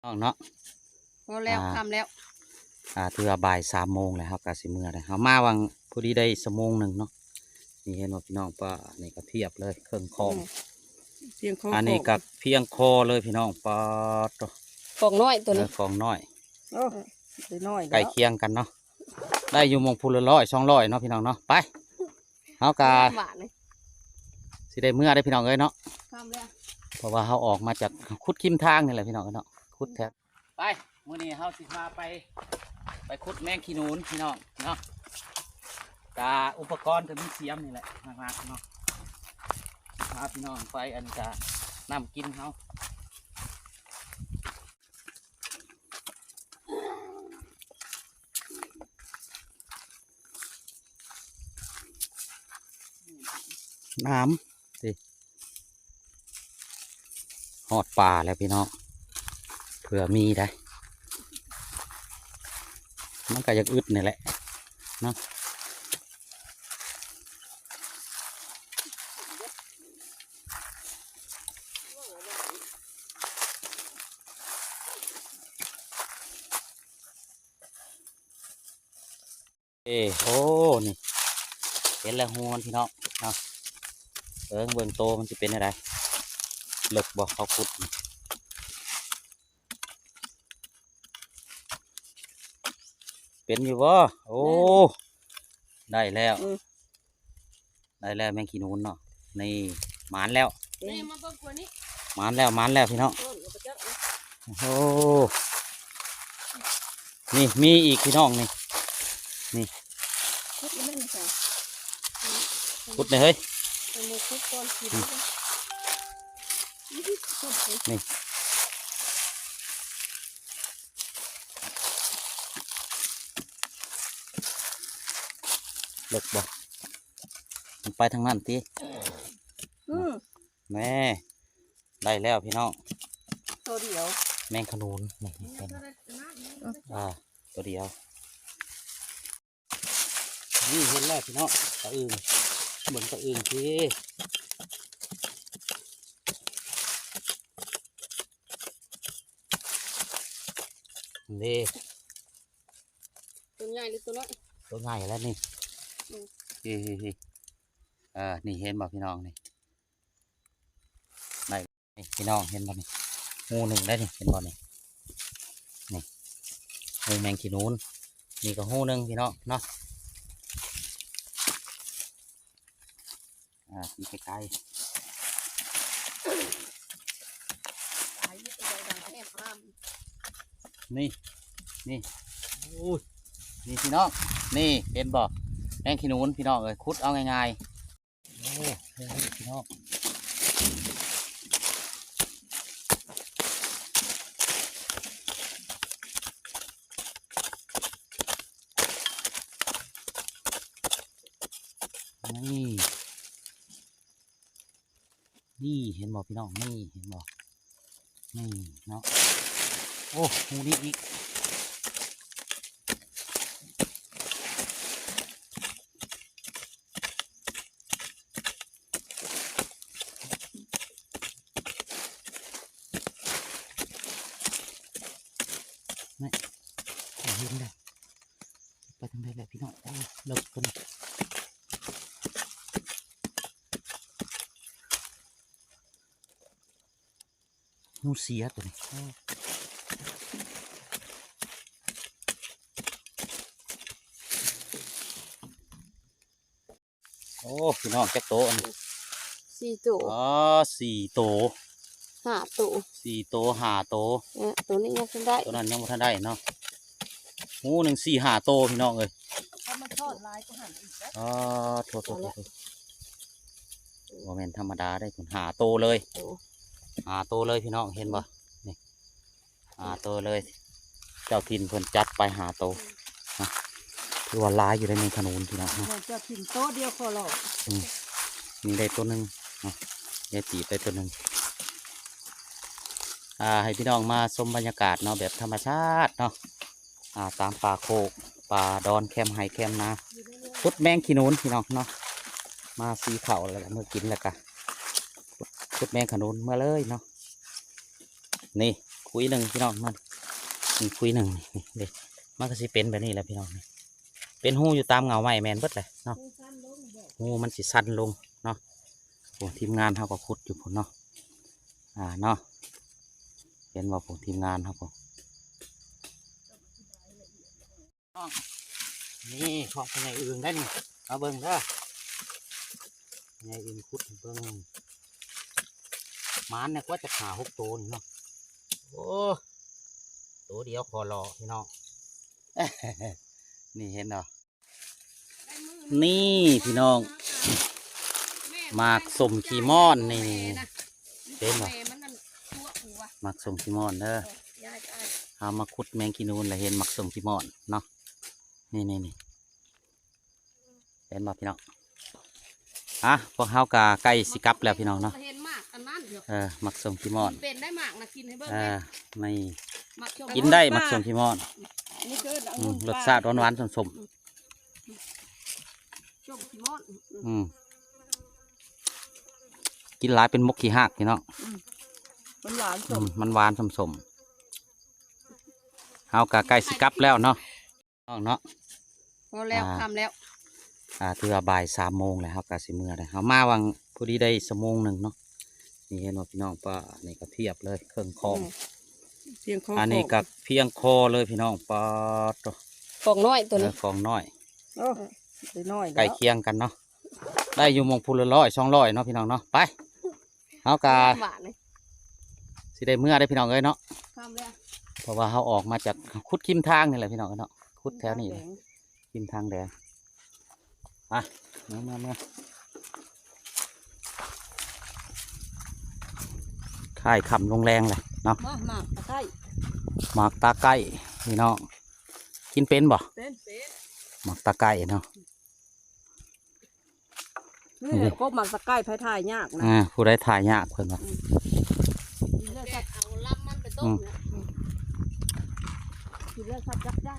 ນ້ອງເນາະ ພໍແລ້ວ ອ່າ ຄ່ຳແລ້ວ ອ່າ ຖືວ່າບ່າຍສາມໂມງແລ້ວ ເຮົາກໍຊິເມືອແລ້ວ. ເຮົາມາຫວ່າງພໍດີໄດ້ຊົ່ວໂມງໜຶ່ງເນາະ. ນີ້ເຫັນບໍ່ພີ່ນ້ອງ ປານີ້ກໍພຽບເລີຍ ເຄິ່ງຂອງ ອືມ ພຽງພໍ ອັນນີ້ກໍພຽງພໍເລີຍພີ່ນ້ອງ. ປາດໂທ້ ຂອງນ້ອຍໂຕນີ້ ເອີ ຂອງນ້ອຍ ໂອ້ ໄດ້ນ້ອຍ ໃກ້ຄຽງກັນເນາະ ໄດ້ຢູ່ໝ່ອງຜູ້ລະຮ້ອຍສອງຮ້ອຍເນາະພີ່ນ້ອງເນາະ. ໄປ ເຮົາກະ ຫວານນີ້ ຊິໄດ້ເມືອເດ້ພີ່ນ້ອງເອີຍເນາະ ຄ່ຳແລ້ວ ເພາະວ່າເຮົາອອກມາຈາກ ຂຸດຄຣິມທາງນີ້ແຫຼະພີ່ນ້ອງເນາະ ຂຸດແຖວ ໄປ ມື້ນີ້ເຮົາຊິພາໄປ ໄປຂຸດແມງຂີ້ໜູນພີ່ນ້ອງເນາະ. ກະອຸປະກອນກໍມີສຽມນີ້ແຫຼະ ຫຼັກໆເນາະ ພາພີ່ນ້ອງໄປ ອັນນີ້ກະນ້ຳກິນເຮົາ ນ້ຳ ນີ້ ຮອດປ່າແລ້ວພີ່ນ້ອງ ເຜື່ອມີໄດ໋ ມັນກໍຢາກອຶດນີ້ແຫຼະເນາະ. ເອ ໂອ້ ນີ້ ເຫັນແລ້ວຮູ້ມັນພີ່ນ້ອງເນາະ. ເບິ່ງ ເບິ່ງໂຕມັນຊິເປັນແນວໃດ ເລິກບໍ່ ເຂົາຂຸດນີ້ ເປັນຢູ່ບໍ່? ໂອ້ ໄດ້ແລ້ວ ອືມ ໄດ້ແລ້ວແມງຂີ້ໜູນເນາະ. ນີ້ ໝານແລ້ວ ນີ້ ມາເບິ່ງກວ່ານີ້ ໝານແລ້ວ ໝານແລ້ວພີ່ນ້ອງ. ໂອ້ ນີ້ມີອີກພີ່ນ້ອງ ນີ້ ນີ້ ຂຸດແມ່ນ ຂຸດແມ່ນ ເຮີ້ຍ ເອົາມືຂຸດກ່ອນ ອືມ ນີ້ ເລິກບໍ່? ມັນໄປທາງນັ້ນຕິ? ອືມ ແມ່ ໄດ້ແລ້ວພີ່ນ້ອງ ໂຕດຽວ ແມງຂະໜູນ ນີ້ ນີ້ ເຫັນບໍ່? ອ່າ ໂຕດຽວ. ນີ້ເຫັນແລ້ວພີ່ນ້ອງ ຕາອຶ່ງ ເບິ່ງຕາອຶ່ງຊິ ນີ້ ໂຕໃຫຍ່ຫຼືໂຕນ້ອຍ? ໂຕໃຫຍ່ແລ້ວນີ້ ອືມ ນີ້ ນີ້ ນີ້ ເອີ ນີ້ເຫັນບໍ່ພີ່ນ້ອງ ນີ້ ໄດ້ ນີ້ພີ່ນ້ອງເຫັນບໍ່ນີ້ ຮູໜຶ່ງໄດ້ນີ້ ເຫັນບໍ່ນີ້ ນີ້ ຮູແມງຂີ້ໜູນ ນີ້ກໍຮູໜຶ່ງພີ່ນ້ອງເນາະ. ອ່າ ນີ້ໃກ້ໆ ນີ້ ນີ້ ໂອ້ຍ ນີ້ພີ່ນ້ອງ ນີ້ເຫັນບໍ່ ແມງຂີ້ໜູນພີ່ນ້ອງເອີຍ ຂຸດເອົາງ່າຍໆ. ໂອ້ ນີ້ພີ່ນ້ອງ ນີ້ ນີ້ເຫັນບໍ່ພີ່ນ້ອງ ນີ້ເຫັນບໍ່? ນີ້ເນາະ ໂອ້ ຮູນີ້ອີກ ນີ້ ເຫັນແລ້ວ ໄປທາງໃດແຫຼະພີ່ນ້ອງ ໂອ້ ເລິກຕົວນີ້. ຫູເສຍຕົວນີ້ ໂອ້ ພີ່ນ້ອງ ຈັກໂຕອັນນີ້? ສີ່ໂຕ ອໍ ສີ່ໂຕ ຫ້າໂຕ ສີ່ໂຕ ຫ້າໂຕ ເອີ ໂຕນີ້ຍັງບໍ່ທັນໄດ້ ໂຕນັ້ນຍັງບໍ່ທັນໄດ້ເນາະ. ຫູໜຶ່ງສີ່ຫ້າໂຕພີ່ນ້ອງເອີຍ ຖ້າມັນທອດຫຼາຍກວ່າຫັ້ນອີກເດ້ ອໍ ໂທດໆໆ ບໍ່ແມ່ນທຳມະດາເດ້ ຫ້າໂຕເລີຍ ໂອ້ ຫ້າໂຕເລີຍພີ່ນ້ອງ ເຫັນບໍ່ ນີ້ ຫ້າໂຕເລີຍ ເຈົ້າຖິ່ນເພິ່ນຈັດໄປຫ້າໂຕນະ ຖືວ່າຫຼາຍຢູ່ໃນແມງຂະໜູນພີ່ນ້ອງເນາະ ເຈົ້າຖິ່ນໂຕດຽວຂໍລອງ ອືມ ນີ້ໄດ້ໂຕໜຶ່ງເນາະ ຍາຍຕີບໄດ້ໂຕໜຶ່ງ. ອ່າ ໃຫ້ພີ່ນ້ອງມາຊົມບັນຍາກາດເນາະ ແບບທຳມະຊາດເນາະ ອ່າ ຕາມປ່າໂຄກປ່າດອນ ແຄມໄຮ່ແຄມນາ ຂຸດແມງຂີ້ໜູນພີ່ນ້ອງເນາະ ມາສີເຂົ້າແລ້ວກະເມືອກິນ ແລ້ວກະຂຸດແມງຂະໜູນເມືອເລີຍເນາະ. ນີ້ ຂຸຍໜຶ່ງພີ່ນ້ອງ ມັນ ນີ້ຂຸຍໜຶ່ງ ນີ້ ນີ້ເດ້ ມັນກໍຊິເປັນແບບນີ້ແຫຼະພີ່ນ້ອງ ນີ້ ເປັນຮູຢູ່ຕາມເຫງົ້າໄມ້ແມ່ນເບິດແຫຼະເນາະ ຮູມັນຊິສັ້ນລົງເນາະ ໂອ້ ທີມງານເຮົາກໍຂຸດຢູ່ພຸ້ນເນາະ ອ່າ ເນາະ ເຫັນບໍ່ ຜູ້ທີມງານເຮົາກໍ ນີ້ຂອງພໍ່ໃຫຍ່ອຶ່ງໄດ໋ນີ້ ມາເບິ່ງເດີ ພໍ່ໃຫຍ່ອຶ່ງຂຸດໃຫ້ເບິ່ງ ໝານແດ່ກວ່າຈະຫາຫົກໂຕນີ້ເນາະ ໂອ້ ໂຕດຽວຂໍຫຼໍ່ພີ່ນ້ອງ ນີ້ເຫັນບໍ່ ນີ້ພີ່ນ້ອງ ໝາກສົ້ມຂີ້ມ່ອນນີ້ ເຫັນບໍ່ ໝາກສົ້ມຂີ້ມ່ອນເດີ ເຮົາມາຂຸດແມງຂີ້ນູນແລ້ວເຫັນໝາກສົ້ມຂີ້ມ່ອນເນາະ ນີ້ໆໆ ເຫັນບໍ່ພີ່ນ້ອງ ອ່ະ ພວກເຮົາກໍໃກ້ຊິກັບແລ້ວພີ່ນ້ອງເນາະ ເຫັນໝາກອັນນັ້ນຢູ່ ເອີ ໝາກສົ້ມຂີ້ມ່ອນ ເປັນໄດ້ໝາກນະ ກິນໃຫ້ເບິ່ງ ເອີ ນີ້ ໝາກສົ້ມ ກິນໄດ້ໝາກສົ້ມຂີ້ມ່ອນ ອັນນີ້ຄື ອືມ ລົດຊາດຫວານໆ ສົ້ມໆ ສົ້ມຂີ້ມ່ອນ ອືມ ກິນຫຼາຍເປັນມົກຂີ້ຮາກພີ່ນ້ອງ ອືມ ມັນຫວານ ອືມ ສົ້ມ ມັນຫວານສົ້ມໆ ເຮົາກໍໃກ້ຊິກັບແລ້ວເນາະ ນ້ອງເນາະ ພໍແລ້ວ ອ່າ ຄ່ຳແລ້ວ ອ່າ ຖືວ່າບ່າຍສາມໂມງແລ້ວ ເຮົາກໍຊິເມືອແລ້ວ ເຮົາມາຫວ່າງພໍດີໄດ້ຊົ່ວໂມງໜຶ່ງເນາະ ນີ້ເຫັນບໍ່ພີ່ນ້ອງ ປາ ນີ້ກໍພຽບເລີຍ ເຄິ່ງຄອງ ອືມ ພຽງຄໍ ອັນນີ້ກໍພຽງຄໍເລີຍພີ່ນ້ອງ ປາດໂທ້ ຄອງນ້ອຍໂຕນີ້ ເອີ ຄອງນ້ອຍ ໂອ້ ໄດ້ນ້ອຍ ໃກ້ຄຽງກັນເນາະ ໄດ້ຢູ່ໝ່ອງພຸ້ນລະຮ້ອຍສອງຮ້ອຍເນາະ ພີ່ນ້ອງເນາະ ໄປ ເຮົາກະ ແມ່ນຫວານນີ້ ຊິໄດ້ເມືອໄດ໋ພີ່ນ້ອງເອີຍເນາະ ຄ່ຳແລ້ວ ເພາະວ່າເຮົາອອກມາຈາກ ຂຸດຄິມທາງນີ້ແຫຼະພີ່ນ້ອງເອີຍເນາະ ຂຸດແຖວນີ້ແຫຼະ ຄິມທາງແດງ ມາ ມາ ມາ ມາ ຄ້າຍຄ່ຳລົງແລງແຫຼະເນາະ ມາ ໝາກຕາໄກ້ ໝາກຕາໄກ້ພີ່ນ້ອງ ກິນເປັນບໍ່? ເປັນ ເປັນ ໝາກຕາໄກ່ເນາະ ນີ້ແຫຼະ ກົບໝາກຕາໄກ່ໃຜຖ່າຍຍາກນະ ອ່າ ຜູ້ໃດຖ່າຍຍາກເພິ່ນວ່າ ອືມ ກິນແລ້ວສັບ ເອົາລຳມັນໄປຕົ້ມ ອືມ ນະ ອືມ ກິນແລ້ວສັບຢາກ